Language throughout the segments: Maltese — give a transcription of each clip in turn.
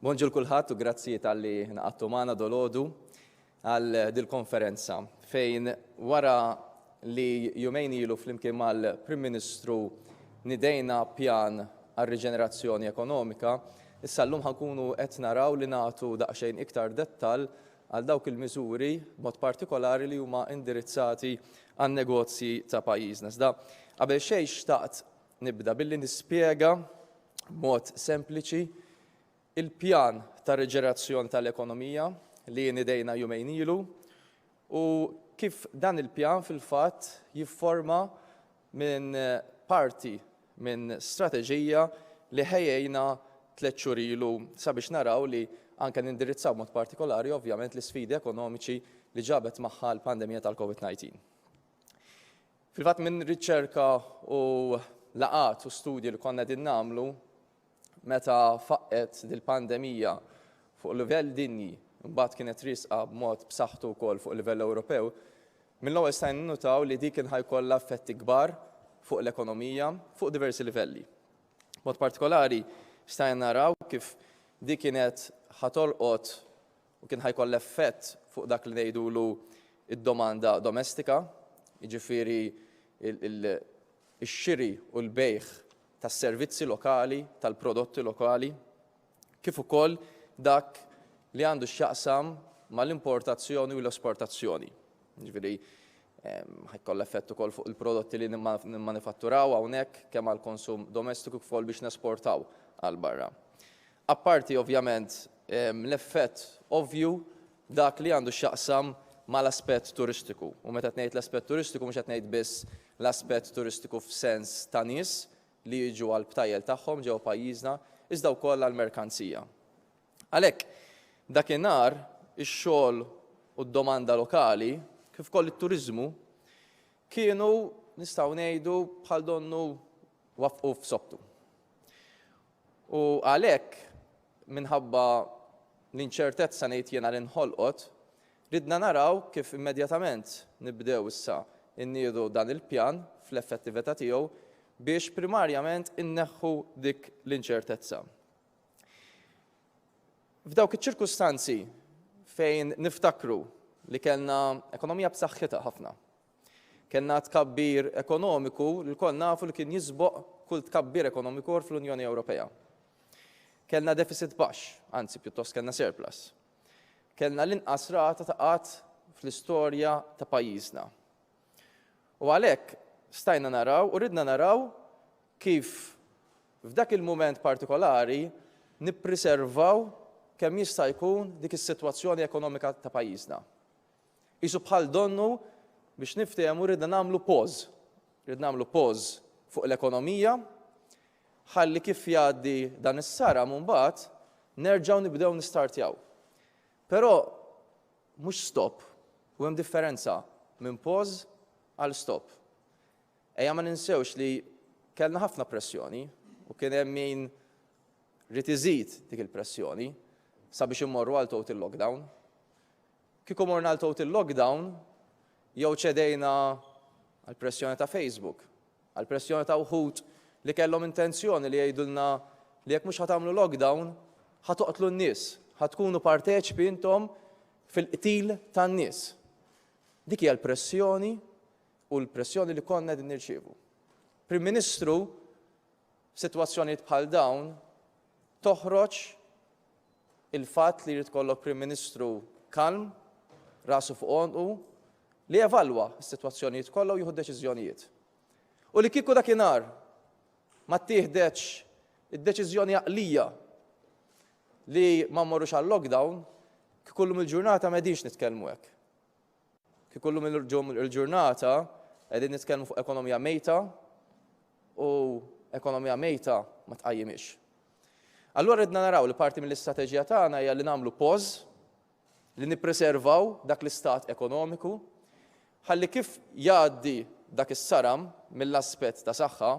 Bonġu 'l kulħadd u grazzi talli ngħaqadtu magħna dolodu għal dil-konferenza fejn wara li jumejn ilu flimkien mal-Prim Ministru nidejna pjan għar-riġenerazzjoni ekonomika, issa llum ħa nkunu qed naraw li nagħtu daqsxejn iktar dettall għal dawk il-miżuri b'mod partikolari li huma indirizzati għan-negozji ta' pajjiżna. Iżda qabel xejn xtaqt nibda billi nispjega b'mod sempliċi il-pjan ta' riġenerazzjoni tal-ekonomija li nidejna jumejn ilu u kif dan il-pjan fil-fatt jifforma minn parti minn strateġija li ħejjejna tlett xhur ilu sabiex naraw li anke nindirizzaw b'mod partikolari ovvjament l-isfidi ekonomiċi li ġabet magħha l-pandemija tal-COVID-19. Fil-fatt minn riċerka u laqgħat u studji li konna qegħdin nagħmlu meta faqqgħet dil-pandemija fuq livell dinji, imbagħad kienet riesqa b'mod b'saħħtu wkoll fuq livell Ewropew, mill-ewwel stajna ninnutaw li dik kien ħa jkollha effetti kbar fuq l-ekonomija fuq diversi livelli. B'mod partikolari stajna naraw kif dik kienet ħa tolqot u kien ħa jkollha effett fuq dak li ngħidulu d-domanda domestika, jiġifieri x-xiri u l-bejgħ tas-servizzi lokali, tal-prodotti lokali, kif ukoll dak li għandu x'jaqsam mal-importazzjoni u l-esportazzjoni. Jiġifieri ħa jkollha effett ukoll fuq il-prodotti li nimmanifatturaw hawnhekk kemm għall-konsum domestiku kif ukoll biex nesportaw għal barra. Apparti ovvjament l-effett ovvju dak li għandu x'jaqsam mal-aspett turistiku. U meta qed ngħid l-aspett turistiku mhux qed ngħid biss l-aspett turistiku f'sens ta' nies li jiġu għall-btajjel tagħhom ġewwa pajjiżna, iżda wkoll għall-merkanzija. Għalhekk, dakinhar ix-xogħol u d-domanda lokali, kif ukoll it-turiżmu, kienu nistgħu ngħidu bħal donnu waffqu f'sobtu. U għalhekk, minħabba l-inċertezza ngħid jiena li nħolqot, ridna naraw kif immedjatament nibdew issa nniedu dan il-pjan fl-effettività tiegħu biex primarjament inneħħu dik l-inċertezza. F'dawk iċ-ċirkustanzi fejn niftakru li kellna ekonomija b'saħħitha ħafna, Kellna tkabbir ekonomiku li lkoll nafu li kien jisboq kull tkabbir ekonomiku ieħor fl-Unjoni Ewropea. Kellna deficit baxx, anzi pjuttost kellna surplus. Kellna l-inqas rata ta' qgħad fl-istorja ta' pajjiżna. U għalhekk stajna naraw u ridna naraw kif f'dak il-mument partikolari nippriservaw kemm jista' jkun dik is-sitwazzjoni ekonomika ta' pajjiżna. Qisu bħal donnu biex niftehmu ridna nagħmlu pause. Ridna nagħmlu pause fuq l-ekonomija ħalli kif jgħaddi dan is-saram mbagħad nerġgħu nibdew nistartjaw. Però mhux stop, u hemm differenza minn pause għal stop. Ejja ma ninsewx li kellna ħafna pressjoni u kien hemm min ried iżid dik il-pressjoni sabiex immorru għal total lockdown. Kieku morna għal total lockdown, jew ċedejna għall-pressjoni ta' Facebook, għall-pressjoni ta' wħud li kellhom intenzjoni li jgħidulna li jekk mhux ħa tagħmlu lockdown, ħa toqtlu n-nies, ħa tkunu parteċipi intom fil-qtil tan-nies. Dik hija l-pressjoni u l-pressjoni li konna qegħdin nirċievu. Prim Ministru f'sitwazzjonijiet bħal dawn toħroġ il-fatt li jrid ikollok Prim Ministru kalm, rasu fuq għonqu, li jevalwa s-sitwazzjonijiet kollha u jieħu d-deċiżjonijiet. U li kieku dakinhar ma ttieħdetx id-deċiżjoni għaqlija li ma mmorrux għal lockdown, kieku llum il-ġurnata m'qegħdinx nitkellmu hekk. Kieku llum il-ġurnata qegħdin nitkellmu fuq ekonomija mejta u ekonomija mejta ma tqajjimix. Allura ridna naraw li parti mill-istrateġija tagħna hija li nagħmlu pause, li nippreservaw dak l-istat ekonomiku, ħalli kif jgħaddi dak is-saram mill-aspett ta' saħħa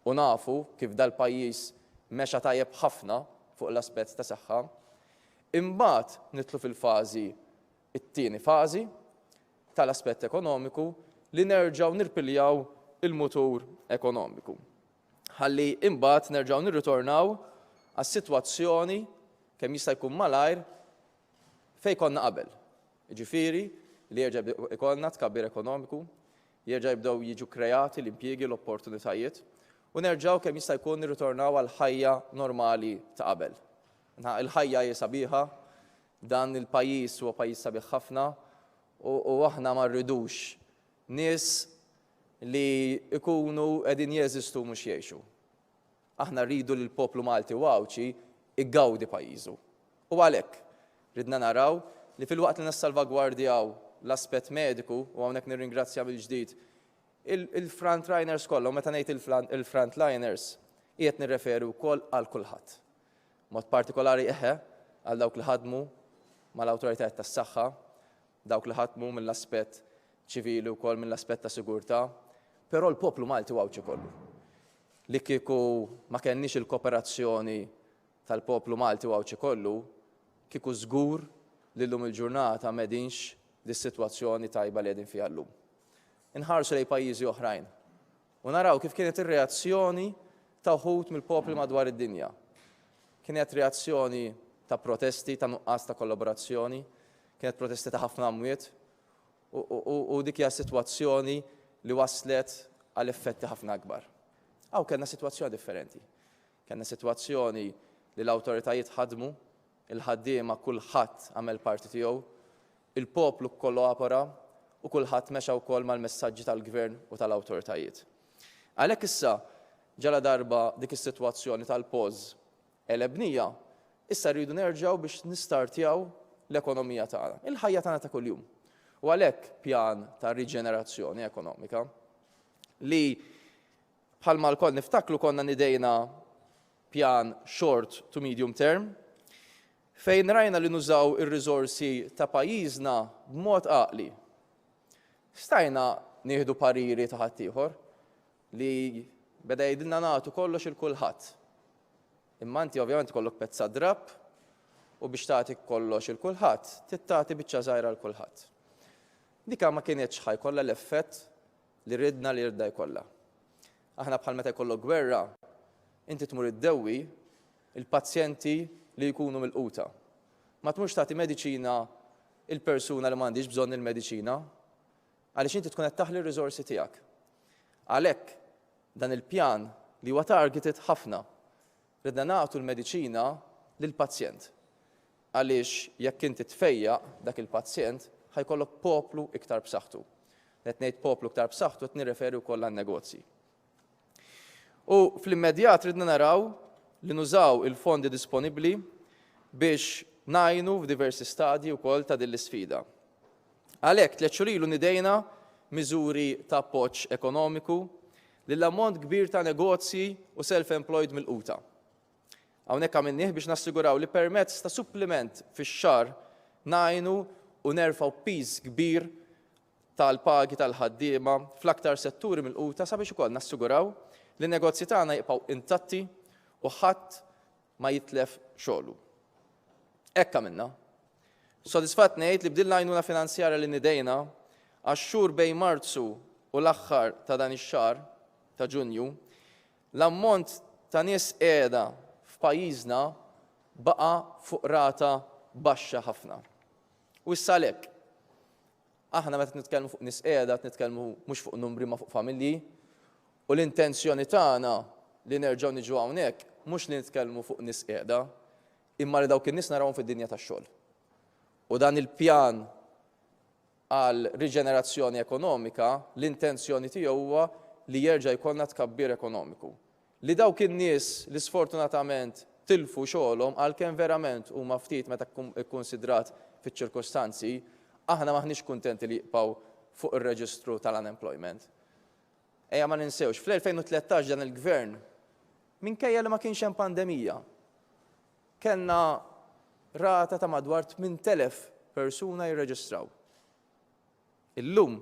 u nafu kif dal-pajjiż mexa tajjeb ħafna fuq l-aspett ta' saħħa, imbagħad nidħlu fil-fażi it-tieni fażi tal-aspett ekonomiku li nerġgħu nirpiljaw il-mutur ekonomiku. Ħalli imbagħad nerġgħu nirritornaw għas-sitwazzjoni kemm jista' jkun malajr fejn konna qabel. Jiġifieri li jerġa' jkollna tkabbir ekonomiku, jerġa' jibdew jiġu kreati l-impjiegi, l-opportunitajiet u nerġgħu kemm jista' jkun nirritornaw għall-ħajja normali ta' qabel. Il-ħajja hi sabiħa, dan il-pajjiż huwa pajjiż sabiħ ħafna u aħna ma rridux nies li jkunu qegħdin jeżistu mhux jgħixu. Aħna rridu li l-poplu Malti u Għawdxi jgawdi pajjiżu. U għalhekk, ridna naraw li filwaqt li nissalvagwardjaw l-aspett mediku, u hawnhekk nirringrazzja mill-ġdid il-frontliners kollha, u meta ngħid il-frontliners, qiegħed nirreferi wkoll għal kulħadd. Mod partikolari eħe għal dawk li ħadmu mal-awtoritajiet tas-saħħa, dawk li ħadmu mill-aspett ċivili wkoll mill-aspett ta' sigurtà, però l-poplu Malti u Għawdxi kollu. Li kieku ma kellniex il-kooperazzjoni tal-poplu Malti u Għawdxi kollu, kieku żgur li llum il-ġurnata m'qegħdinx dis-sitwazzjoni tajba li qegħdin fiha llum. Inħarsu lejn pajjiżi oħrajn u naraw kif kienet ir-reazzjoni ta' wħud mill-popli madwar id-dinja. Kienet reazzjoni ta' protesti, ta' nuqqas ta' kollaborazzjoni, kienet protesti ta' ħafna mwiet u dik hija sitwazzjoni li waslet għal effetti ħafna akbar. Hawn kellna sitwazzjoni differenti. Kellna sitwazzjoni li l-awtoritajiet ħadmu, il-ħaddiema kulħadd għamel parti tiegħu, il-poplu kkollabora u kulħadd mexa wkoll mal-messaġġi tal-Gvern u tal-awtoritajiet. Għalhekk issa, ġaladarba dik is-sitwazzjoni tal-pause għelebnija, issa rridu nerġgħu biex nistartjaw l-ekonomija tagħna, il-ħajja tagħna ta' kuljum. U għalhekk pjan ta' riġenerazzjoni ekonomika li bħalma lkoll niftaklu konna nidejna pjan short to medium term fejn rajna li nużaw ir-riżorsi ta' pajjiżna b'mod għaqli. Stajna nieħdu pariri ta' ħaddieħor li beda jgħidilna nagħtu kollox il kulħadd. Imma inti ovvjament ikollok pezza drapp u biex tagħti kollox il kulħadd, trid tagħti biċċa żgħira l kulħadd. Dika ma kinitx ħa jkollha l-effett li ridna li ridna jkollha. Aħna bħal meta jkollok gwerra, inti tmur iddewwi il-pazjenti li jkunu milquta. Ma tmurx tagħti mediċina il-persuna li m'għandhiex bżonn il-mediċina, għaliex inti tkun qed taħli r-riżorsi tiegħek. Għalhekk dan il-pjan li huwa targeted ħafna, ridna nagħtu l-mediċina lill-pazjent. Għaliex jekk inti tfejjaq dak il-pazjent, ħa jkollok poplu iktar b'saħħtu. Qed ngħid poplu iktar b'saħħtu qed nirreferi wkoll għan-negozji. U fl-immedjat ridna naraw li nużaw il-fondi disponibbli biex ngħinu f'diversi stadji wkoll ta' din l-isfida. Għalhekk, tlett xhur ilu nidejna miżuri ta' appoġġ ekonomiku lil ammont kbir ta' negozji u self-employed milquta. Hawnhekk għamilnieh biex nassiguraw li permezz ta' suppliment fix-xahar ngħinu u nerfgħu piż kbir tal-pagi tal-ħaddiema fl-aktar setturi milquta sabiex ukoll nassiguraw li n-negozji tagħna jibqgħu intatti u ħadd ma jitlef xogħlu. Hekk għamilna. Sodisfatt ngħid li b'din l-għajnuna finanzjarja li nidejna għax-xhur bejn Marzu u l-aħħar ta' dan ix-xahar ta' Ġunju, L-ammont ta' nies qiegħda f'pajjiżna baqa' fuq rata baxxa ħafna. U issa għalhekk, aħna meta nitkellmu fuq nies qiegħda qed nitkellmu mhux fuq numri ma fuq familji, u l-intenzjoni tagħna li nerġgħu niġu hawnhekk mhux li nitkellmu fuq nies qiegħda, imma li dawk in-nies narawhom fid-dinja tax-xogħol. U dan il-pjan għal riġenerazzjoni ekonomika, l-intenzjoni tiegħu huwa li jerġa' jkollna tkabbir ekonomiku. Li dawk in-nies li sfortunatament tilfu xogħolhom, għalkemm verament huma ftit meta kkunsidrat fiċ-ċirkustanzi, aħna m'aħniex kuntenti li jibqgħu fuq ir-reġistru tal-unemployment. Ejja ma ninsewx, fl-2013 dan il-Gvern, minkejja li ma kienx hemm pandemija, Kellna rata ta' madwar 8,000 persuna jirreġistraw. Illum,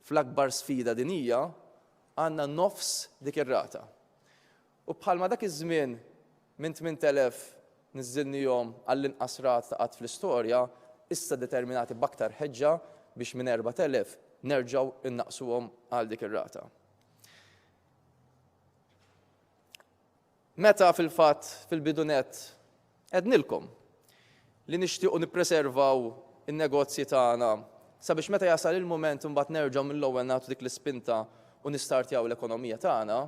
fl-akbar sfida dinjija, għandna nofs dik ir-rata. U bħalma dak iż-żmien minn 8,000 niżżilnihom għall-inqas rata ta' qgħad fl-istorja, issa determinati b'aktar ħeġġa biex minn 4,000 nerġgħu nnaqqsuhom għal dik ir-rata. Meta fil-fatt fil-bidu nett għednilkom li nixtiequ nippreservaw in-negozji tagħna sabiex meta jasal il-mument imbagħad nerġgħu mill-ewwel nagħtu dik l-ispinta u nistartjaw l-ekonomija tagħna,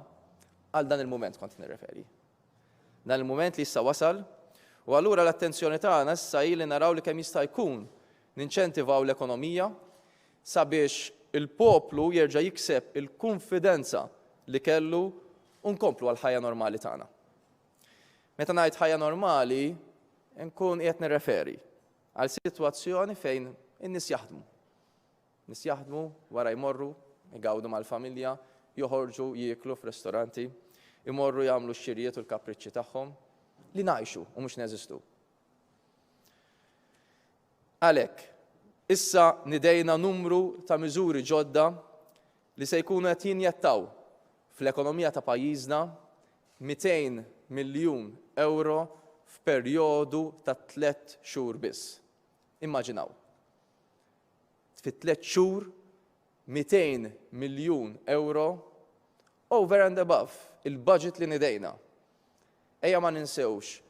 għal dan il-mument kont nirreferi. Dan il-mument li issa wasal u allura l-attenzjoni tagħna issa hi li naraw li kemm jista' jkun ninċentivaw l-ekonomija sabiex il-poplu jerġa' jikseb il-kunfidenza li kellu u nkomplu għall-ħajja normali tagħna. Meta ngħid ħajja normali, nkun qiegħed nirreferi għal sitwazzjoni fejn in-nies jaħdmu. Nies jaħdmu wara jmorru, igawdu mal-familja, joħorġu jieklu f'restoranti, imorru jagħmlu x-xirjiet u l-kapriċċi tagħhom, li ngħixu u mhux neżistu. Għalhekk, issa nidejna numru ta' miżuri ġodda li se jkunu qed jinjettaw fl-ekonomija ta' pajjiżna 200 miljun ewro f'perjodu ta' tlett xhur biss. Immaġinaw. Fi tlett xhur 200 miljun ewro over and above il-budget li nidejna. Ejja ma ninsewx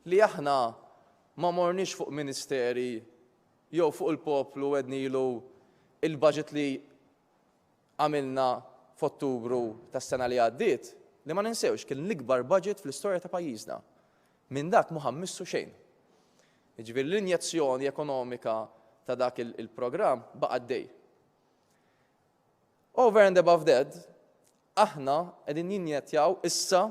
li aħna ma morniex fuq ministeri jew fuq il-poplu għednilu il-budget li għamilna f'Ottubru tas-sena li għaddiet, li ma ninsewx kien l-ikbar budget fl-istorja ta' pajjiżna. Minn dak mhu ħa mmissu xejn. Jiġifieri l-injezzjoni ekonomika ta' dak il-programm baqa' għaddej. Over and above that, aħna qegħdin ninjettjaw issa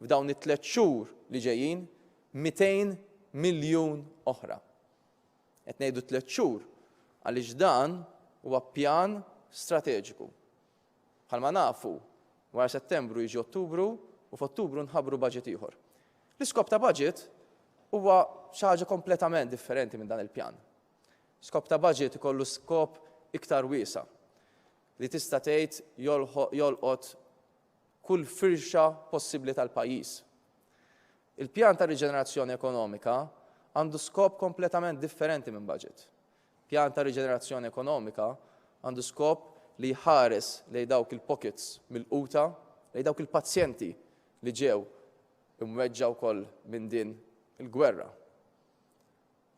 f'dawn it-tlett xhur li ġejjin 200 miljun oħra. Qed ngħidu tlett xhur għaliex dan huwa pjan strateġiku. Bħalma nafu, wara Settembru jiġi Ottubru u f'Ottubru nħabbru budget ieħor. L-iskop ta' budget huwa xi ħaġa kompletament differenti minn dan il-pjan. Skop ta' budget ikollu skop iktar wiesa' li tista' tgħid jolqot kull firxa possibbli tal-pajjiż. Il-pjan ta' riġenerazzjoni ekonomika għandu skop kompletament differenti minn budget. Pjan ta' riġenerazzjoni ekonomika għandu skop li jħares lejn dawk il-pockets milquta, lejn dawk il-pazjenti li ġew imweġġa' wkoll minn din il-gwerra.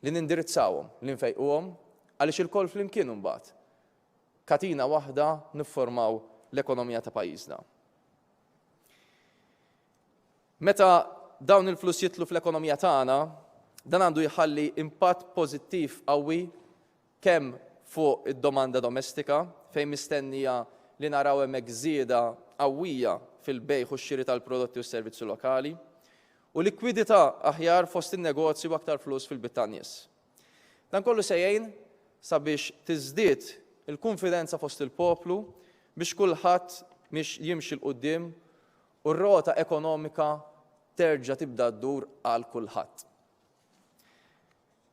Li nindirizzawhom, li nfejquhom, għaliex ilkoll flimkien imbagħad, katina waħda nifformaw l-ekonomija ta' pajjiżna. Meta dawn il-flus jidħlu fl-ekonomija tagħna, dan għandu jħalli impatt pożittiv qawwi kemm fuq id-domanda domestika, fejn mistennija li naraw hemmhekk żieda qawwija fil-bejgħ u x-xiri tal-prodotti u s-servizzi lokali, u likwidità aħjar fost in-negozji u aktar flus fil-bit tan-nies. Dan kollu se jgħin sabiex tiżdied il-kunfidenza fost il-poplu biex kulħadd jimxi 'l quddiem u r-rota ekonomika terġa' tibda ddur għal kulħadd.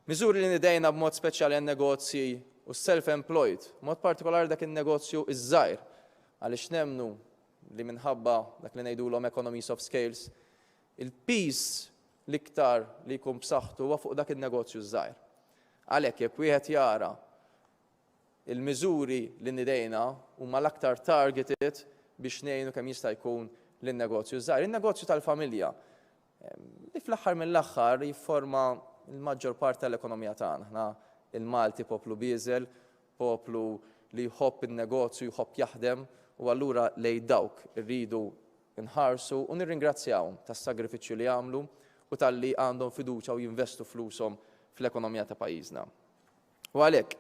Miżuri li nidejna b'mod speċjali għan-negozji u s-self-employed, b'mod partikolari dak in-negozju ż-żgħir, għaliex nemmnu li minħabba dak li ngħidulhom economies of scales, il-piż l-iktar li jkun b'saħħtu huwa fuq dak in-negozju ż-żgħir. Għalhekk jekk wieħed jara il-miżuri li nidejna huma l-aktar targeted biex ngħinu kemm jista' jkun lin-negozju ż-żgħir. In-negozju tal-familja li fl-aħħar mill-aħħar jifforma l-maġġor parti tal-ekonomija tagħna. Aħna il-Malti poplu bieżel, poplu li jħobb in-negozju, jħobb jaħdem u allura lejn dawk irridu nħarsu u nirringrazzjawhom tas-sagrifiċċju li jagħmlu u talli għandhom fiduċja u jinvestu flushom fl-ekonomija ta' pajjiżna. U għalhekk,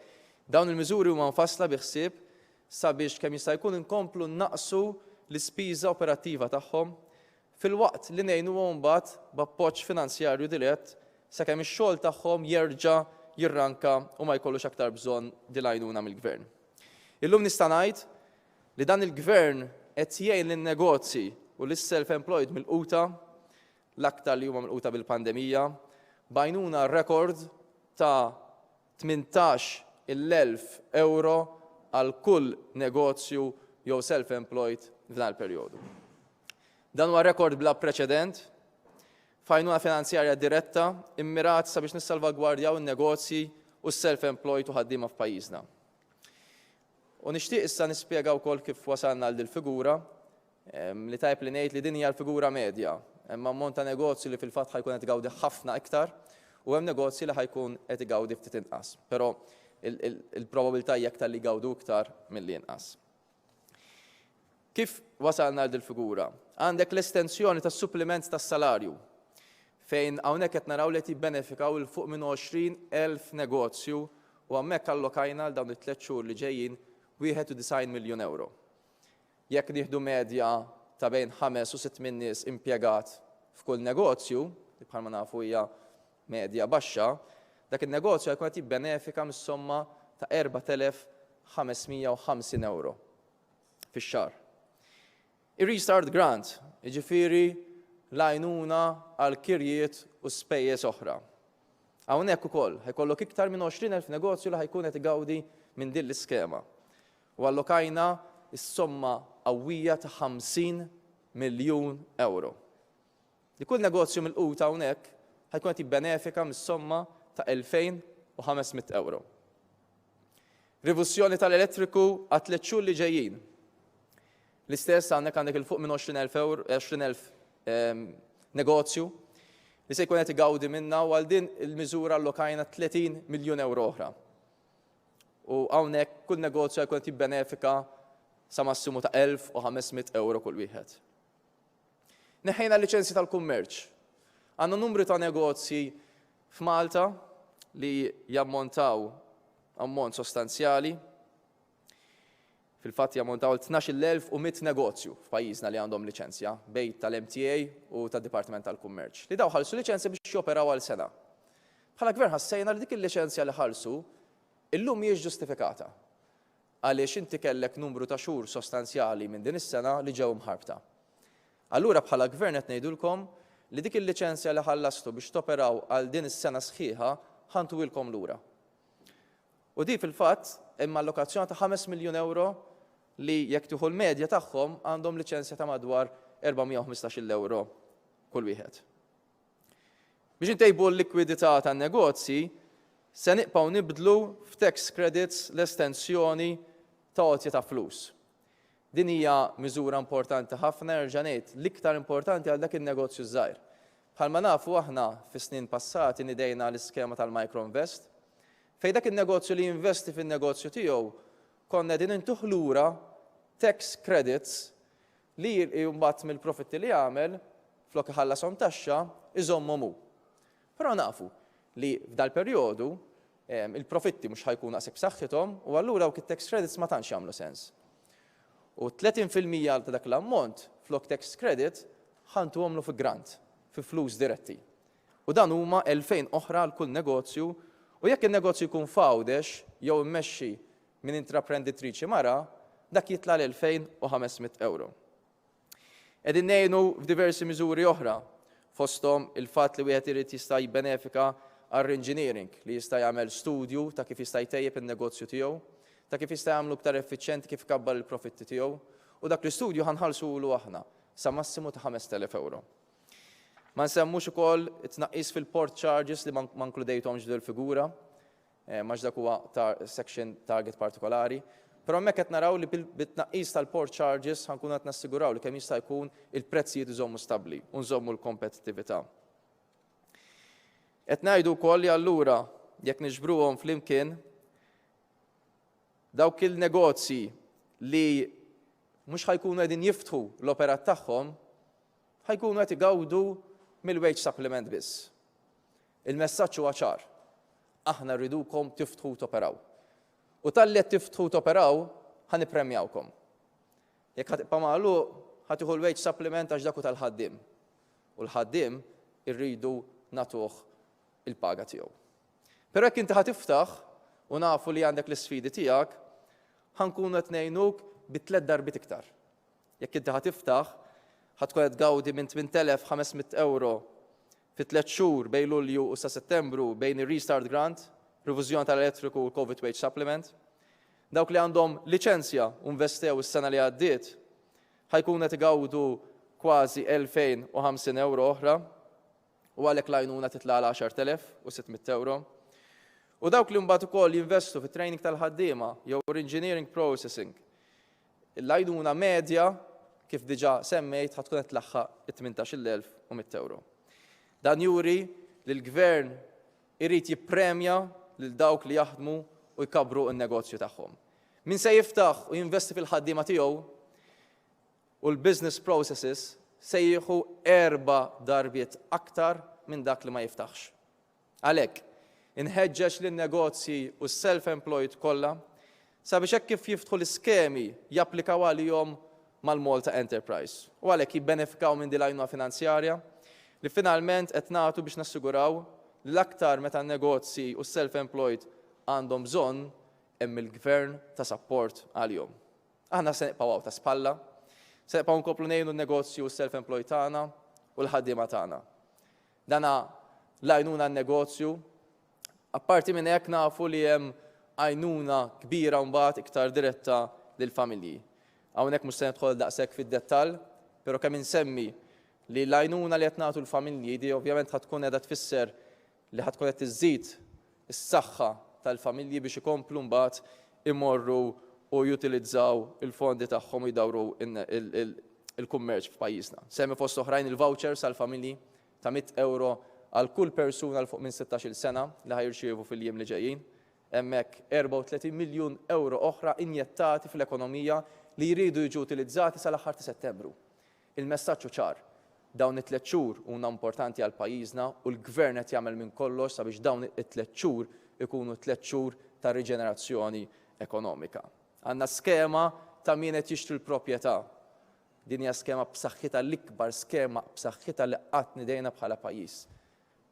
dawn il-miżuri huma mfassla bi ħsieb sabiex kemm jista' jkun inkomplu nnaqqsu l-ispiża operattiva tagħhom filwaqt li ngħinuhom imbagħad b'appoġġ finanzjarju dirett sakemm ix-xogħol tagħhom jerġa' jirranka u ma jkollux aktar bżonn din l-għajnuna mill-Gvern. Illum nista' ngħid li dan il-Gvern qed jgħin lin-negozji u lis-self-employed milquta, l-aktar li huma milquta bil-pandemija, b'għajnuna rekord ta' 18,000 ewro għal kull negozju jew self-employed f'dan il-perjodu. Dan huwa rekord bla preċedent f'għajnuna finanzjarja diretta immirat sabiex nissalvagwardjaw in-negozji u s-self-employed u ħaddiema f'pajjiżna. U nixtieq issa nispjega wkoll kif wasalna għal dil-figura, li tajjeb li ngħid li din hija l-figura medja. Hemm ammont ta' negozju li fil-fatt ħa jkun qed igawdi ħafna iktar. U hemm negozji li ħa jkun qed igawdi ftit inqas. Però il-probabilità hija aktar li jgawdu iktar milli inqas. Kif wasalna għal dil-figura? Għandek l-estensjoni tas-suppliment tas-salarju fejn hawnhekk qed naraw li qed jibbenefikaw 'il fuq minn 20,000 negozju u hemmhekk allokajna għal dawn it-tliet xhur li ġejjin 91 miljun ewro. Jekk nieħdu medja ta' bejn ħames u sitt minn nies impjegat f'kull negozju, li bħalma nafu hija medja baxxa, dak in-negozju jkun qed jibbenefika mis-somma ta' 4,550 ewro fix-xahar. Ir-Restart Grant, jiġifieri l-għajnuna għal kirjiet u spejjeż oħra. Hawnhekk ukoll ħa jkollok iktar minn 20,000 negozju li ħa jkun qed igawdi minn din l-iskema. U allokajna s-somma qawwija ta' 50 miljun ewro. Li kull negozju milqut hawnhekk ħa jkun qed jibbenefika mis-somma ta' 2,500 ewro. Rivuzzjoni tal-elettriku għat-tliet xhur li ġejjin. L-istess għandek għandek 'il fuq minn 20,000 ewro, 20,000 negozju li se jkun qed igawdi minnha u għal din il-miżura allokajna 30 miljun ewro oħra. U hawnhekk kull negozju jkun qed jibbenefika sa massimu ta' 1,500 ewro kull wieħed. Neħħejna l-liċenzji tal-kummerċ. Għandna numru ta' negozji f'Malta li jammontaw ammont sostanzjali. Fil-fatt jammontaw 12,100 negozju f'pajjiżna li għandhom liċenzja bejn tal-MTA u tad-Dipartiment tal-Kummerċ li daw ħallsu liċenzja biex joperaw għal sena. Bħala gvern ħassejna li dik il-liċenzja li ħallsu illum mhijiex ġustifikata għaliex inti kellek numru ta' xhur sostanzjali minn din is-sena li ġew imħarbta. Allura bħala gvern qed ngħidulkom li dik il-liċenzja li ħallastu biex toperaw għal din is-sena sħiħa ħa ntuhilkom lura. U di fil-fatt hemm allokazzjoni ta' 5 miljun ewro li jekk tieħu l-medja tagħhom għandhom liċenzja ta' madwar 415-il ewro kull wieħed. Biex intejbu l-likwidità tan-negozji, se nibqgħu nibdlu f'tax credits l-estensjoni ta' għotja ta' flus. Din hija miżura importanti ħafna, nerġa' ngħid, l-iktar importanti għal dak in-negozju żgħir. Bħalma nafu aħna fis-snin passati nidejna l-iskema tal-Microinvest, fejn dak in-negozju li jinvesti fin-negozju tiegħu konna qegħdin intuh lura tax credits li mbagħad mill-profitti li jagħmel flok iħallashom taxxa iżommhom hu. Però nafu li f'dal-perjodu il-profitti mhux ħa jkunu daqshekk b'saħħithom u allura dawk it-tax credits ma tantx jagħmlu sens. U 30% ta' dak l-ammont flok tax credit ħa ntuhomlu fi grant, fi flus diretti. U dan huma 2000 oħra għal kull negozju u jekk in-negozju jkun f'Għawdex jew immexxi minn intraprenditriċi mara, dak jitla' l-2500 ewro. Qegħdin ngħinu f'diversi miżuri oħra, fosthom il-fatt li wieħed irid jista' jibbenefika għar-reengineering, li jista' jagħmel studju ta' kif jista' jtejjeb in-negozju tiegħu, ta' kif jista' jagħmlu iktar effiċjenti kif ikabbar il-profitti tiegħu, u dak l-istudju ħa nħallsulu aħna sa massimu ta' 5,000 ewro. Ma nsemmux ukoll it-tnaqqis fil-port charges li ma nkludejthomx f'dil-figura, għax dak huwa section target partikolari. Però hemmhekk qed naraw li bit-tnaqqis tal-port charges ħa nkunu qed nassiguraw li kemm jista' jkun il-prezzijiet iżommu stabbli u nżommu l-kompetittività. Qed ngħidu wkoll li allura jekk niġbruhom flimkien dawk il-negozji li mhux ħa jkunu qegħdin jiftħu l-operat tagħhom ħa jkunu qed igawdu mill-wage supplement biss. Il-messaġġ huwa ċar. Aħna rridukom tiftħu u toperaw. U talli qed tiftħu u toperaw, ħa nippremjawkom. Jekk ħa tibqa' magħluq, ħa tieħu l-wage supplement għax dak hu tal-ħaddiem. U l-ħaddiem irridu nagħtuh il-paga tiegħu. Però jekk inti ħa tiftaħ u nafu li għandek l-isfidi tiegħek, ħa nkunu qed ngħinuk bi tliet darbiet iktar. Jekk inti ħa tiftaħ, ħa tkun qed tgawdi minn 8,500 ewro fi tliet xhur bejn Lulju u sa Settembru bejn ir-Restart Grant, rifużjoni tal-elettriku u l-Covid Wage Supplement. Dawk li għandhom liċenzja u nvestew is-sena li għaddiet ħa jkunu qed igawdu kważi 2,050 ewro oħra u għalhekk l-għajnuna titla' għal 10,600 ewro. U dawk li mbagħad ukoll jinvestu fit-training tal-ħaddiema jew engineering processing L-għajnuna medja, kif diġà semmejt, ħa tkun qed tlaħħaq it-18,100 ewro. Dan juri li l-Gvern irid jippremja lil dawk li jaħdmu u jkabbru n-negozju tagħhom. Min se jiftaħ u jinvesti fil-ħaddiema tiegħu u l-business processes se jieħu erba' darbiet aktar minn dak li ma jiftaħx. Għalhekk, inħeġġeġ lin-negozji u s-self-employed kollha sabiex hekk kif jiftħu l-iskemi japplikaw għalihom mal-Malta Enterprise u għalhekk jibbenefikaw minn din l-għajnuna finanzjarja li finalment qed nagħtu biex nassiguraw li l-aktar meta n-negozji u s-self-employed għandhom bżonn hemm il-Gvern ta' sapport għalihom. Aħna se nibqgħu hawn ta' spalla, se nibqgħu nkomplu ngħinu n-negozji u s-self-employed tagħna u l-ħaddiema tagħna. Dana l-għajnuna għan-negozju. Apparti minn hekk nafu li hemm għajnuna kbira mbagħad iktar diretta lill-familji. Hawnhekk mhux se nidħol daqshekk fid-dettall, però kemm insemmi li l-għajnuna li qed nagħtu l-familji di ovvjament ħa tkun qiegħda tfisser li ħa tkun qed iżżid is-saħħa tal-familji biex ikomplu mbagħad imorru u jutilizzaw il-fondi tagħhom u jdawru il-kummerċ f'pajjiżna. Semmi fost oħrajn il-vouchers għall-familji ta' 100 ewro għal kull persuna 'l fuq minn 16-il sena li ħa jirċievu fil-jiem li ġejjin. Hemmhekk 34 miljun ewro oħra injettati fl-ekonomija li jridu jiġu utilizzati sal-aħħar ta' Settembru. Il-messaġġ hu ċar. Dawn it-tlett xhur huna importanti għal pajjiżna u l-Gvern qed jagħmel minn kollox sabiex dawn it-tlett xhur ikunu tlett xhur ta' riġenerazzjoni ekonomika. Għandna skema ta' min qed jixtri l-proprjetà. Din hija skema b'saħħitha l-ikbar skema b'saħħitha li qatt nidejna bħala pajjiż.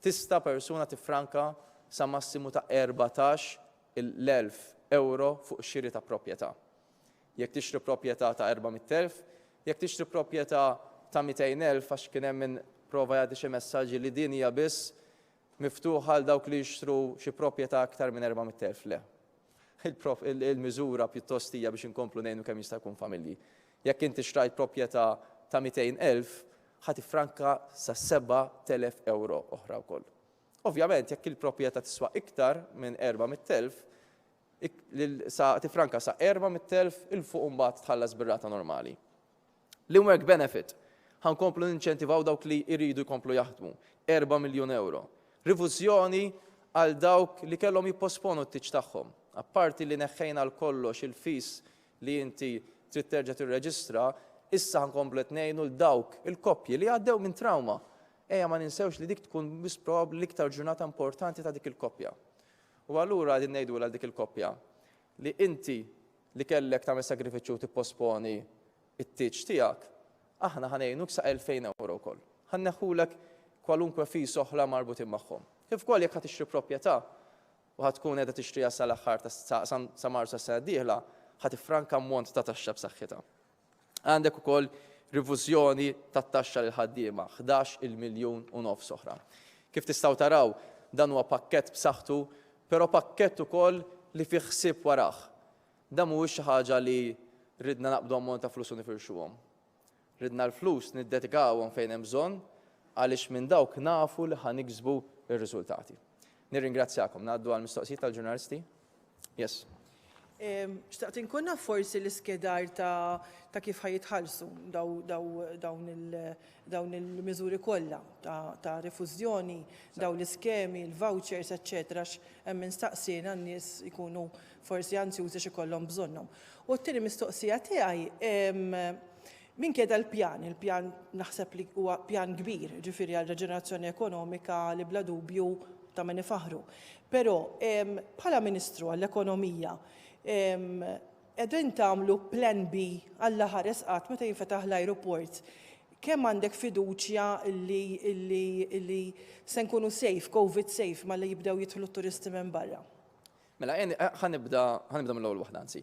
Tista' persuna tiffranka sa massimu ta' 14,000 ewro fuq xiri ta' proprjetà. Jekk tixtri proprjetà ta' 400,000, jekk tixtri proprjetà ta' 200,000 għax kien hemm min prova jagħti xi messaġġi li din hija biss miftuħa għal dawk li jixtru xi proprjetà aktar minn 400,000. Le. Il-miżura pjuttost hija biex inkomplu ngħinu kemm jista' jkun familji. Jekk inti xtrajt proprjetà ta' 200,000, ħa tiffranka sa 7,000 ewro oħra wkoll. Ovvjament, jekk il-proprjetà tiswa iktar minn 400,000, sa tifranka sa 400,000 'il fuq imbagħad tħallas bir-rata normali. L-in-work benefit, ħa nkomplu ninċentivaw dawk li jridu jkomplu jaħdmu, 4 miljun ewro. Rifużjoni għal dawk li kellhom jipposponu t-tieġ tagħhom. Apparti li neħħejna għal kollox il-fees li inti trid terġa' tirreġistra, issa ħa nkomplu qed ngħinu 'l dawk il-koppji li għaddew minn trawma. Ejja ma ninsewx li dik tkun wisq probabbli l-iktar ġurnata importanti ta' dik il-koppja. U allura qegħdin ngħidulha 'l dik il-koppja li inti li kellek tagħmel sagrifiċċju u tipposponi t-tieġ tiegħek, aħna ħa ngħinuk sa 2,000 ewro wkoll. Ħa nneħħulek kwalunkwe fees oħra marbutin magħhom. Kif ukoll jekk ħa tixtri proprjetà u ħa tkun qiegħda tixtriha sal-aħħar ta' sa Marzu tas-sena d-dieħla, ħa tiffranka ammont ta' taxxa b'saħħitha. Għandek ukoll rifużjoni tat-taxxa lill-ħaddiema, 11-il miljun u nofs oħra. Kif tistgħu taraw, dan huwa pakkett b'saħħtu, però pakkett ukoll li fih ħsieb warah. Dan mhuwiex xi ħaġa li ridna naqbdu ammont ta' flus u nifirxuhom. Ridna l-flus niddedikawhom fejn hemm bżonn għaliex minn dawk nafu li ħa niksbu r-riżultati. Nirringrazzjakom. Ngħaddu għall-mistoqsijiet tal-ġurnalisti. Yes. Xtaqt inkun naf forsi l-iskedar ta' ta' kif ħa jitħallsu dawn dawn il-miżuri kollha ta' ta' rifużjoni, dawn l-iskemi, il-vouchers, eċċetera għax hemm min staqsiena n-nies ikunu forsi anzjużi x'ikollhom bżonnhom. U t-tieni mistoqsija tiegħi minkejja dal-pjan, il-pjan naħseb li huwa pjan kbir, ġifieri għal reġenerazzjoni ekonomika li bla dubju ta' min ifaħħru. Però bħala Ministru għall-Ekonomija qegħdin tagħmlu plan B Alla ħares qatt meta jinfetaħ l-ajruport. Kemm għandek fiduċja li li se nkunu safe, Covid safe malli jibdew jidħlu t-turisti minn barra? Mela, ħa nibda ħa nibda mill-ewwel waħda anzi.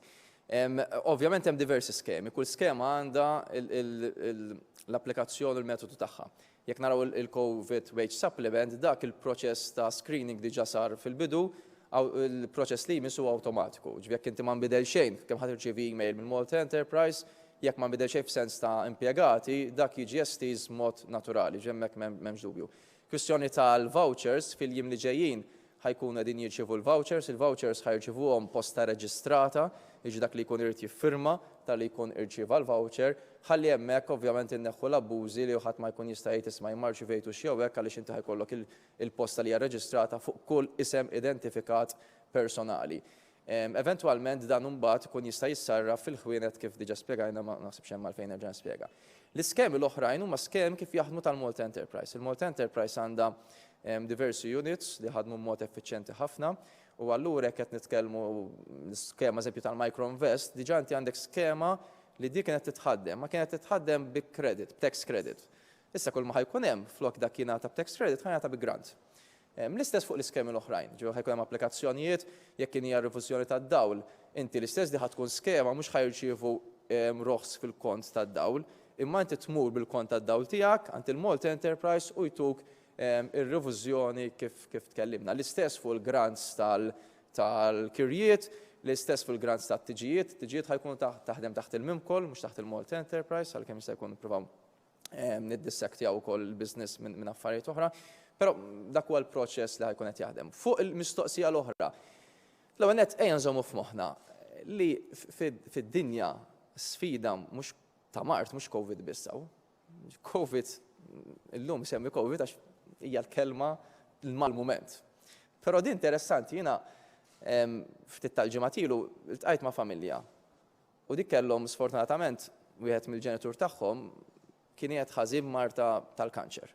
Ovvjament hemm diversi skemi, kull skema għandha l-applikazzjoni u l-metodu tagħha. Jekk naraw il-Covid Wage Supplement, dak il-proċess ta' screening diġà sar fil-bidu, il-proċess li jmiss huwa awtomatiku. Ġifieri jekk inti ma nbidel xejn, kemm ħa tirċievi email minn Malta Enterprise, jekk ma nbidel xejn f'sens ta' impjegati, dak jiġi estiż b'mod naturali, ġifieri hemmhekk m'hemmx dubju. Kwistjoni tal-vouchers, fil-jiem li ġejjin ħa jkunu qegħdin jirċievu l-vouchers, il-vouchers ħa jirċievuhom posta reġistrata, jiġi dak li jkun irid jiffirma talli jkun irċieva l-voucher, ħalli hemmhekk ovvjament inneħħu l-abbużi li ħadd ma jkun jista' jgħid, "Isma', jien ma rċivejtux" jew hekk, għaliex inti ħa jkollok il-posta li hija reġistrata fuq kull isem identifikat personali. Eventwalment dan imbagħad ikun jista' jissarraf fil-ħwienet kif diġà spjegajna, ma naħsibx hemm għalfejn nerġa' nispjega. L-iskemi l-oħrajn huma skemi kif jaħdmu tal-Malta Enterprise. Il-Malta Enterprise għandha diversi units li ħadmu b'mod effiċjenti ħafna u allura jekk qed nitkellmu l-iskema, eżempju, tal-Microinvest, diġà inti għandek skema li di kienet titħaddem, ma kienet titħaddem bi credit, b'tax credit. Issa kull ma ħa jkun hemm, flok dak jingħata b'tax credit, ħa jingħata bi grant. L-istess fuq l-iskemi l-oħrajn, ġew ħa jkun hemm applikazzjonijiet, jekk kien hija rifużjoni tad-dawl, inti l-istess di ħa tkun skema, mhux ħa jirċievu roħs fil-kont tad-dawl, imma inti tmur bil-kont tad-dawl tiegħek għand il-Malta Enterprise u jtuk ir-rifużjoni kif tkellimna. L-istess fuq il-grants tal-kirjiet, l-istess fuq il-grants tat-tiġijiet, tiġijiet ħa jkunu taħdem taħt il-Mimcol, mhux taħt il-Malta Enterprise, għalkemm jista' jkun nippruvaw niddissektjaw ukoll il-business minn affarijiet oħra. Però dak huwa l-proċess li ħa jkun qed jaħdem. Fuq il-mistoqsija l-oħra, l-ewwel nett ejja nżommu f'moħħna li fid-dinja sfida mhux ta' mard, mhux Covid biss hawn. Covid, illum semmi Covid għax hija l-kelma mal-mument. Però din interessanti, jiena ftit tal-ġimgħat ilu iltqajt ma' familja u dik kellhom sfortunatament wieħed mill-ġenitur tagħhom kien qiegħed ħażin marda tal-kanċer.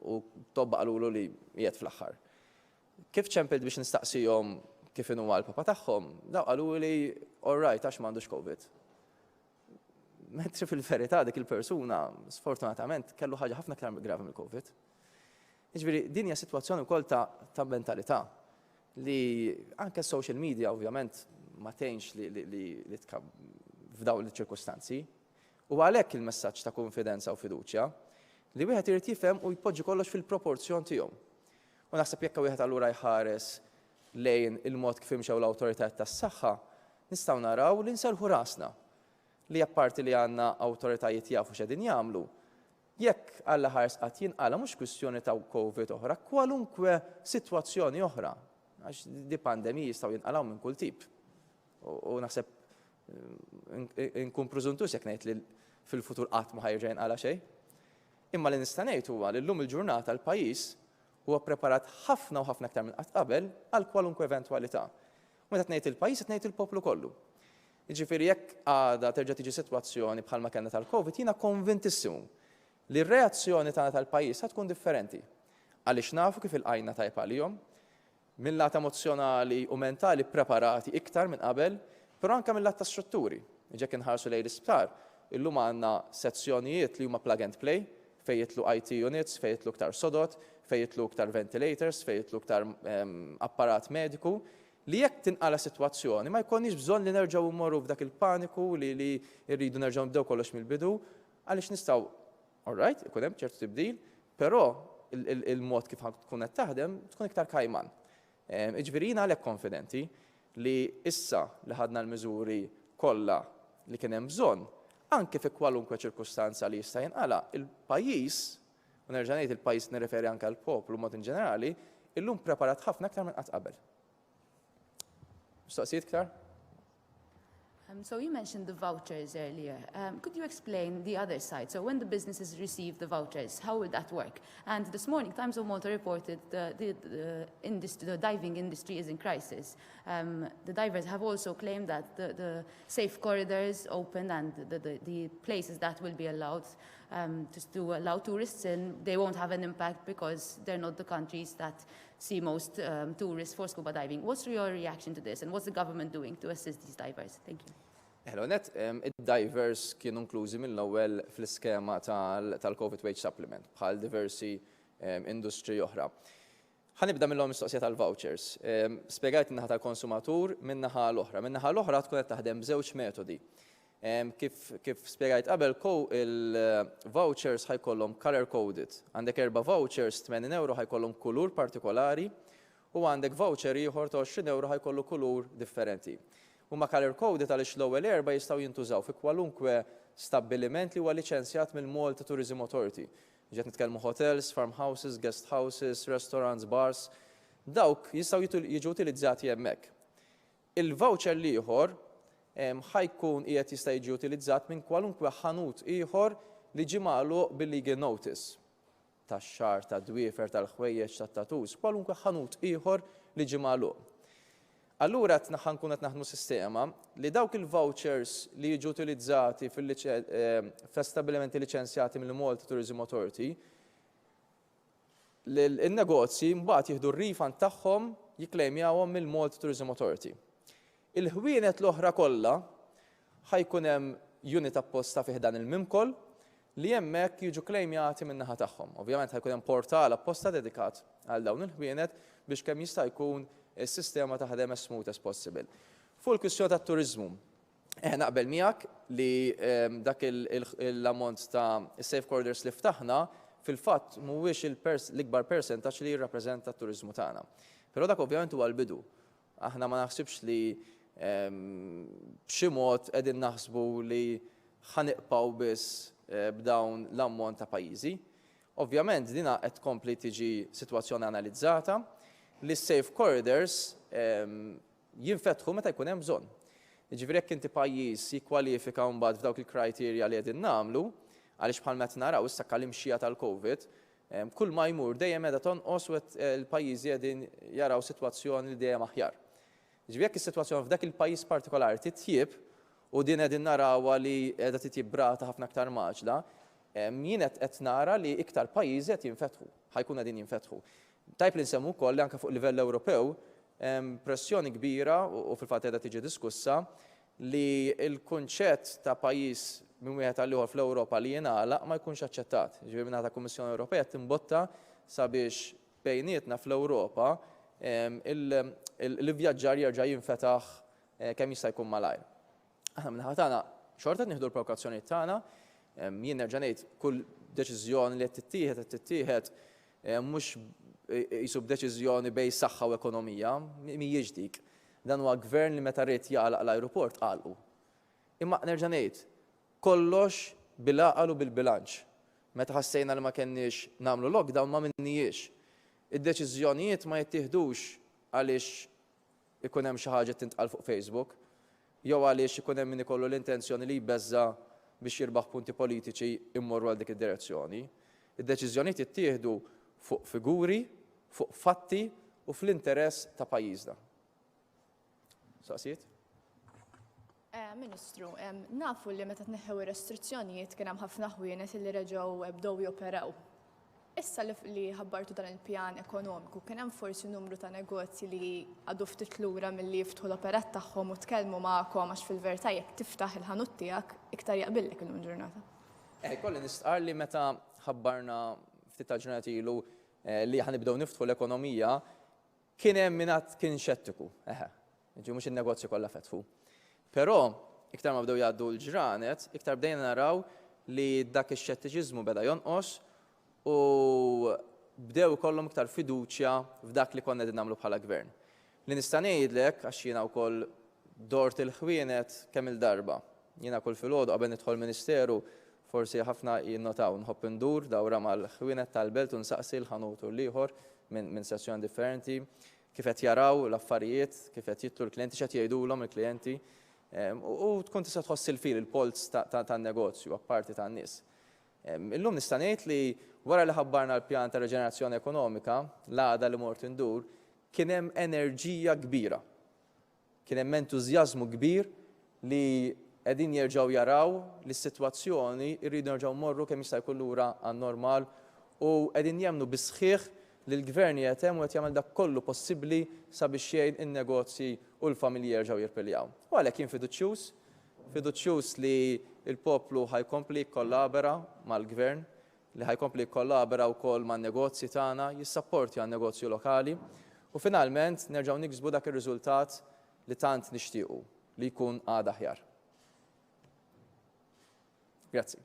U tobba qalulu li qiegħed fl-aħħar. Kif ċempilt biex nistaqsihom kif inhu l-papa tagħhom, daw qalu li all right għax m'għandux Covid. Mentri fil-verità dik il-persuna sfortunatament kellu ħaġa ħafna aktar gravi mill-Covid. Jiġifieri din hija sitwazzjoni wkoll ta' mentalità li anke social media ovvjament ma tgħinx li f'dawn il-ċirkustanzi. U għalhekk il-messaġġ ta' konfidenza u fiduċja li wieħed irid jifhem u jpoġġi kollox fil-proporzjon tiegħu. U naħseb jekk wieħed allura jħares lejn il-mod kif imxew l-awtoritajiet tas-saħħa, nistgħu naraw li nserħu rasna li apparti li għandna awtoritajiet jafu x'qegħdin jagħmlu, jekk Alla ħares qatt jinqala, mhux kwistjoni ta' Covid oħra, kwalunkwe sitwazzjoni oħra, għax di pandemiji jistgħu jinqalgħu minn kull tip. U naħseb inkun preżuntus jekk ngħid li fil-futur qatt ma ħa jerġa' jinqala xejn. Imma li nista' ngħid huwa li llum il-ġurnata l-pajjiż huwa preparat ħafna u ħafna aktar minn qatt qabel għal kwalunkwe eventwalità. Meta ngħid il-pajjiż, qed ngħid il-poplu kollu. Jiġifieri jekk għada terġa' tiġi sitwazzjoni bħalma kellna tal-Covid, jiena konvintissimu li r-reazzjoni tagħna tal-pajjiż ħa tkun differenti. Għaliex nafu kif ilqajna tajb għalihom, mill-lat emozzjonali u mentali preparati iktar minn qabel, però anke mill-lat ta' strutturi. Jekk inħarsu lejn l-isptar, illum għandna sezzjonijiet li huma plug and play, fejn jidħlu IT units, fejn jidħlu iktar sodod, fejn jidħlu iktar ventilators, fejn jidħlu iktar apparat mediku, li jekk tinqala sitwazzjoni ma jkollniex bżonn li nerġgħu mmorru f'dak il-paniku li rridu nerġgħu nibdew kollox mill-bidu, għaliex nistgħu, all right, ikun hemm ċertu tibdil, però il-mod kif tkun qed taħdem tkun iktar kajman. Jiġifieri jiena għalhekk konfidenti li issa li ħadna l-miżuri kollha li kien hemm bżonn, anke fi kwalunkwe ċirkustanza li jista' jinqala, il-pajjiż, u nerġa' ngħid il-pajjiż nirreferi anke għall-poplu mod in ġenerali, illum preparat ħafna aktar minn qatt qabel. Mistoqsijiet iktar? So you mentioned the vouchers earlier. Could you explain the other side? So when the businesses receive the vouchers, how will that work? And this morning, Times of Malta reported the diving industry is in crisis. The divers have also claimed that the safe corridors open and the places that will be allowed to allow tourists in, they won't have an impact because they're not the countries that see most tourists for scuba diving. What's your reaction to this and what's the government doing to assist these divers? Thank you. Hello, net, id-divers kienu inklużi mill-ewwel fl-iskema tal-Covid Wage Supplement bħal diversi industri oħra. Ħa nibda mill mistoqsija tal-vouchers. Spjegajt in-naħa tal-konsumatur min-naħa l-oħra. Min-naħa l-oħra tkun qed taħdem b'żewġ metodi. Kif spjegajt qabel, il-vouchers ħa jkollhom color coded. Għandek erba' vouchers 80 euro ħa jkollhom kulur partikolari u għandek voucher ieħor ta' 20 euro ħa jkollu kulur differenti. Huma color coded għaliex l-ewwel erba' jistgħu jintużaw fi kwalunkwe stabbiliment li huwa liċenzjat mill-Malta Tourism Authority. Qed nitkellmu hotels, farmhouses, guest houses, restaurants, bars. Dawk jistgħu jiġu utilizzati hemmhekk. Il-voucher l-ieħor ħa jkun qiegħed jista' jiġi utilizzat minn kwalunkwe ħanut ieħor li ġie magħluq bil-legal notice. Tax-xagħar, tad-dwiefer, tal-ħwejjeġ, tat-tattoos, kwalunkwe ħanut ieħor li ġie magħluq. Allura qed ħa nkunu qed naħdmu sistema li dawk il-vouchers li jiġu utilizzati fl-istabbilimenti liċenzjati mill-Malta Tourism Authority, In-negozji mbagħad jieħdu r-refund tagħhom jikklejmjawhom mill-Malta Tourism Authority. Il-ħwienet l-oħra kollha ħa jkun hemm unit apposta fi ħdan il-Mimcol li hemmhekk jiġu klejmjati min-naħa tagħhom. Ovvjament ħa jkun hemm portal apposta dedikat għal dawn il-ħwienet biex kemm jista' jkun is-sistema taħdem as smooth as possible. Fuq il-kwistjoni tat-turiżmu, Eh, naqbel miegħek li dak l-ammont ta' safe corridors li ftaħna fil-fatt mhuwiex l-ikbar percentaġġ li jirrappreżenta t-turiżmu tagħna. Però dak ovvjament huwa l-bidu. Aħna ma naħsibx li b'xi mod qegħdin naħsbu li ħa nibqgħu biss b'dawn l-ammont ta' pajjiżi. Ovvjament dina qed tkompli tiġi sitwazzjoni analizzata li s-safe corridors jinfetħu meta jkun hemm bżonn. Jiġifieri jekk inti pajjiż jikkwalifika mbagħad f'dawk il-criteria li qegħdin nagħmlu, għaliex bħalma qed naraw issa kal-imxija tal-Covid, kull ma jmur dejjem qiegħda tonqos u qed il-pajjiżi qegħdin jaraw sitwazzjoni li dejjem aħjar. Jiġifieri jekk is-sitwazzjoni f'dak il-pajjiż partikolari titjieb, u din qegħdin narawha li qiegħda titjieb b'rata ħafna aktar mgħaġġla, jien qed nara li iktar pajjiżi qed jinfetħu, ħa jkunu qegħdin jinfetħu. Tajjeb li nsemmu wkoll li anke fuq livell Ewropew hemm pressjoni kbira u fil-fatt qiegħda tiġi diskussa li l-kunċett ta' pajjiż minn wieħed għal ieħor fl-Ewropa li jingħalaq ma jkunx aċċettat. Jiġifieri min-naħa tal-Kummissjoni Ewropea qed timbotta sabiex bejnietna fl-Ewropa l-ivvjaġġar jerġa' jinfetaħ kemm jista' jkun malajr. Aħna min-naħa tagħna xorta qed nieħdu l-prekawzjonijiet tagħna. Jien nerġa' ngħid kull deċiżjoni li qed tittieħed qed tittieħed mhux qisu b'deċiżjoni bejn saħħa u ekonomija, mhijiex dik. Dan huwa gvern li meta ried jagħlaq l-ajruport għalqu. Imma nerġa' ngħid, kollox bil-għaqal u bil-bilanċ. Meta ħassejna li ma kenniex nagħmlu lockdown ma għamilnijiex. Id-deċiżjonijiet ma jittieħdux għaliex ikun hemm xi ħaġa tintqal fuq Facebook, jew għaliex ikun hemm min ikollu l-intenzjoni li jbeżża' biex jirbaħ punti politiċi immorru għal dik id-direzzjoni. Id-deċiżjonijiet jittieħdu fuq figuri, fuq fatti u fl-interess ta' pajjiżna. Mistoqsijiet? Ministru, nafu li meta tneħħew ir-restrizzjonijiet kien hemm ħafna ħwienet li reġgħu bdew joperaw. Issa li ħabbartu dan il-pjan ekonomiku, kien hemm forsi numru ta' negozji li għadu ftit lura milli jiftħu l-operat tagħhom u tkellmu magħkom għax fil-verità jekk tiftaħ il-ħanut tiegħek iktar jaqbillek illum ġurnata. Eh, kolli nistqar li meta ħabbarna ftit ta' ġurnati ilu eh, li ħanibdew niftħu l-ekonomija, Kien hemm min għad kien xettiku, eħe, jiġifieri mhux in-negozji kollha fetħu. Però, iktar ma bdew jgħaddu l-ġranet, iktar bdejna naraw li dak ix-xettiċiżmu beda jonqos u bdew ikollhom iktar fiduċja f'dak li konna qegħdin nagħmlu bħala gvern. Li nista' ngħidlek, għax jiena wkoll dort il-ħwienet kemm-il darba. Jiena kull filgħodu qabel nidħol ministeru, forsi ħafna jinnotaw, nħobb indur dawra mal-ħwienet tal-belt u nsaqsi l-ħanut u l-ieħor minn sezzjoni differenti kif qed jaraw l-affarijiet, kif qed jidħlu l-klijenti, x'qed jgħidulhom il-klijenti. U tkun tista' tħoss il-fil, il-polz tan-negozju, apparti tan-nies. Illum nista' ngħid li wara li ħabbarna l-pjan ta' riġenerazzjoni ekonomika, l-għada li mort indur, kien hemm enerġija kbira. Kien hemm entużjażmu kbir li qegħdin jerġgħu jaraw li s-sitwazzjoni rridu nerġgħu mmorru kemm jista' jkun lura għan-normal u qegħdin jemmnu bis-sħiħ li l-Gvern qiegħed hemm u qed jagħmel dak kollu possibbli sabiex jgħin in-negozji u l-familji jerġgħu jirpiljaw. U għalhekk jien fiduċjuż, fiduċjuż li l-poplu ħa jkompli jikkollabora mal-Gvern, li ħa jkompli jikkollabora wkoll man-negozji tagħna, jissapportja n-negozju lokali u finalment nerġgħu niksbu dak ir-riżultat li tant nixtiequ li jkun għada aħjar. Grazzi.